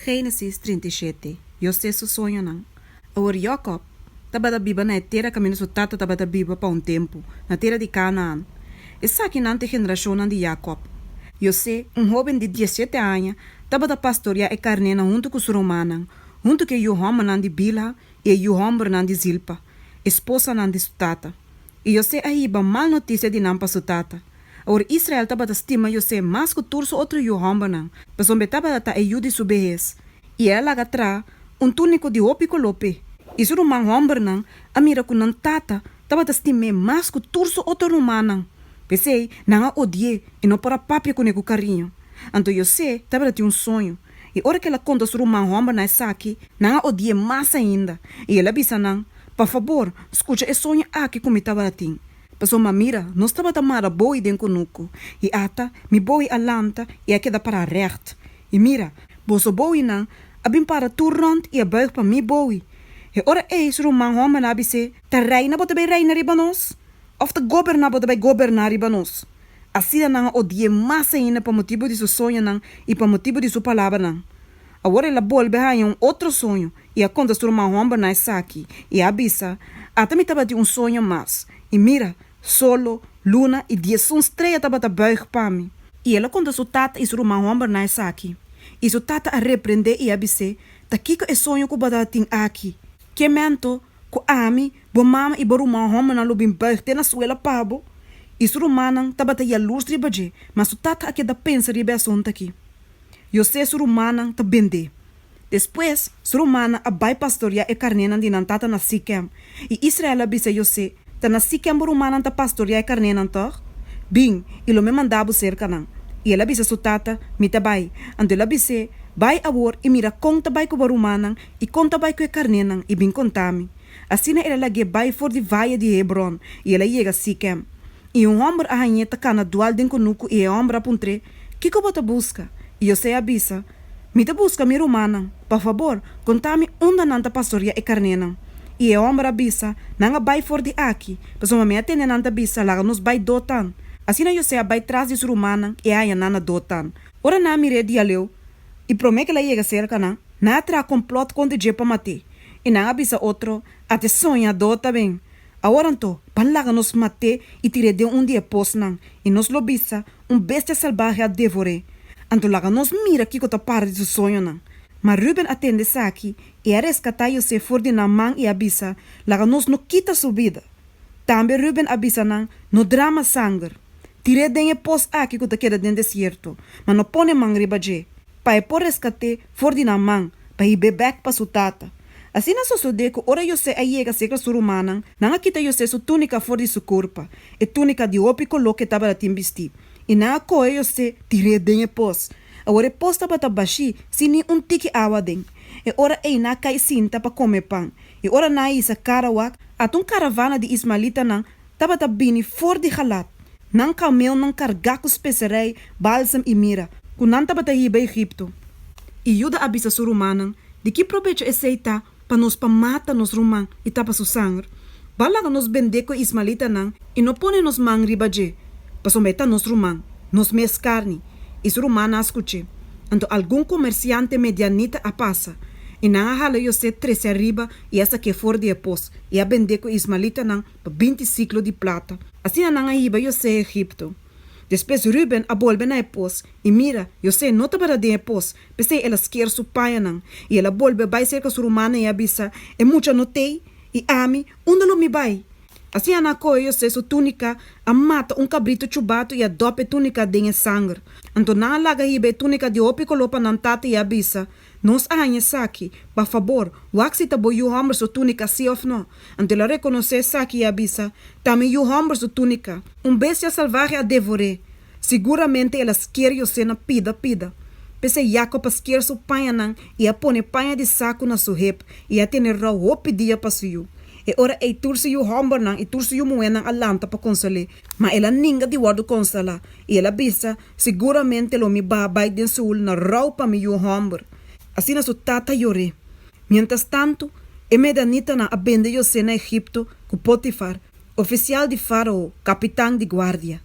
Génesis 37, Yosé su soñonan. Awor Yòkòb tabata biba na e tera kaminda su tata tabata biba pa un tempu, na tera di Kanaan. Esakinan ta e generashonnan di Yakòb. Yosé, un hóben di diesshete aña, tabata pastoriá e karnénan huntu ku su rumannan, huntu ku e yu hòmbernan di Bilha i e yu hòmbernan di Zilpa, esposanan di su tata. I Yosé a hiba mal notisia di nan pa su tata. Awor Israel tabata stima Yosé mas ku tur su otro yu hòmbernan, pasobra e tabata ta e yu di su behes, i el a laga traha un túniko di hopi koló p'e. I su ruman hòmbernan a mira ku nan tata tabata stim'é mas ku tur su otro rumannan. P'esei, nan a odi'é i no por a papia kuné ku kariño. Anto Yosé tabata tin un soño, i ora ku el a konta su ruman hòmbernan esaki, nan a odi'é mas ainda. I el a bisa nan, Pa fabor, skucha e soño aki ku mi tabata tin. Pasobra mira, nos tabata mara boi den kunuku, i ata, mi boi a lanta i a keda pará règt. I mira, boso boinan a bin para tur rònt i a bùig pa mi boi. E ora ei su ruman hòmbernan a bis'é, Ta reina bo ta bai reina riba nos? Òf ta goberná bo ta bai goberná riba nos? Asina nan a odi'é mas ainda pa motibu di su soñonan i pa motibu di su palabranan. Awor el a bolbe haña un otro soño i a konta su ruman hòmbernan esaki, i a bisa, Ata mi tabatin un soño mas, i mira, solo, luna i diesun strea tabata bùig pa mi. I el a konta su tata i su ruman hòmbernan esaki. I su tata a reprendé i a bis'é, Ta kiko e soño ku bo tabatin aki? Ke mento ku ami, bo mama i bo ruman hòmbernan lo bin bùig te na suela pa bo? I su rumannan tabata yalurs riba dje, ma su tata a keda pensa riba e asuntu aki. José su rumannan ta bend'é. Despues, su rumannan a bai pastoriá e karnénan di nan tata na Sikem. I Israel a bisa José, Ta na Sikem bo rumannan ta pastoriá e karnénan, tòg? Bin, i lo mi manda bo serka nan. I el a bisa su tata, Mi ta bai. Anto el a bis'é, Bai awor i mira kon ta bai ku bo rumannan i kon ta bai ku e karnénan, i bin konta mi. Asina el a lag'é bai for di vaye di Hebron, i el a yega Sikem. I un hòmber a hañ'é ta kana dual den kunuku i e hòmber a puntr'é, Kiko bo ta buska? I José a bisa, Mi ta buska mi rumannan. Pa fabor, konta mi unda nan ta pastoriá e karnénan. I e hòmber a bisa, Nan a bai for di aki, pasobra mi a tende nan ta bisa, Laga nos bai Dotan. Asina José a bai tras di su rumannan i a haña nan na Dotan. Ora nan a mir'é di aleu, i promé ku el a yega serka nan, nan a traha komplòt kontra dje pa mat'é. I nan a bisa otro, Ata e soñadó ta bin. Awor anto, ban laga nos mat'é i tir'é den un di e posnan, i nos lo bisa, Un bestia salbahe a devor'é. Anto laga nos mira kiko ta para di su soñonan. Ma Ruben a tende esaki, i a reskatá José for di nan man i a bisa, Laga nos no kita su bida. Tambe Ruben a bisa nan, No drama sanger. Tir'é den e pos aki ku ta keda den desierto, ma no pone man riba dje, pa e por reskat'é for di nan man, pa hib'é bèk pa su tata. Asina sosodé ku ora José a yega serka su rumannan, nan a kita José su túnika for di su kurpa, e túnika di hopi koló ku e tabata tin bistí, i nan a kohe José tir'é den e pos. Awor e pos tabata bashí, sin ni un tiki awa aden. E ora ei nan a kai sinta pa kome pan, i ora nan a hisa kara wak, ata un karavana di ismaelitanan tabata bini for di Galad, nan kamelnan kargá ku speserei, balsam i mira, ku nan tabata hiba Egipto. I Juda a bisa su rumannan, Di ki probecho esei ta pa nos pa mata nos ruman i tapa su sanger? Ba laga nos bend'é ku e ismaelitanan i no pone nos man riba dje, pasobra e ta nos ruman, nos mes karni. I su rumannan a skuch'é. Anto algun komersiante medianita a pasa, i nan a hala José trese ariba i a sak'é for di e pos, i a bend'é ku e ismaelitanan pa binti siklo di plata. Asina nan a hiba José Egipto. Despues Ruben a bolbe na e pos, i mira, José no tabata den e pos, P'esei el a sker su pañanan, i el a bolbe bai serka su rumannan i a bisa, E mucha no t'ei, i ami, unda lo mi bai? Asina nan a kohe José su túnika, a mata un kabritu chubatu i a dòp e túnika den e sanger. Anto nan a laga hiba e túnika di hopi koló pa nan tata i a bisa, Nos a haña esaki. Pa fabor, wak si ta bo yu hòmber su túnika sí òf nò. Anto el a rekonosé esaki i a bisa, Ta mi yu hòmber su túnika. Un bestia salvahe a devor'é. Siguramente el a sker José na pida pida. P'esei Jakob a sker su pañanan i a pone paña di saku na su hep i a tene rou hopi dia pa su yu. E ora ei tur su yu hòmbernan i tur su yu muhénan a lanta pa konsol'é, ma el a ninga di wòrdu konsolá, i el a bisa, Siguramente lo mi baha bai den Seul na rou pa mi yu hòmber. Asina su tata yor'é. Mientrastantu, e medanitanan a bende José na Egipto ku Potifar, ofisial di Fárao, kapitan di guardia.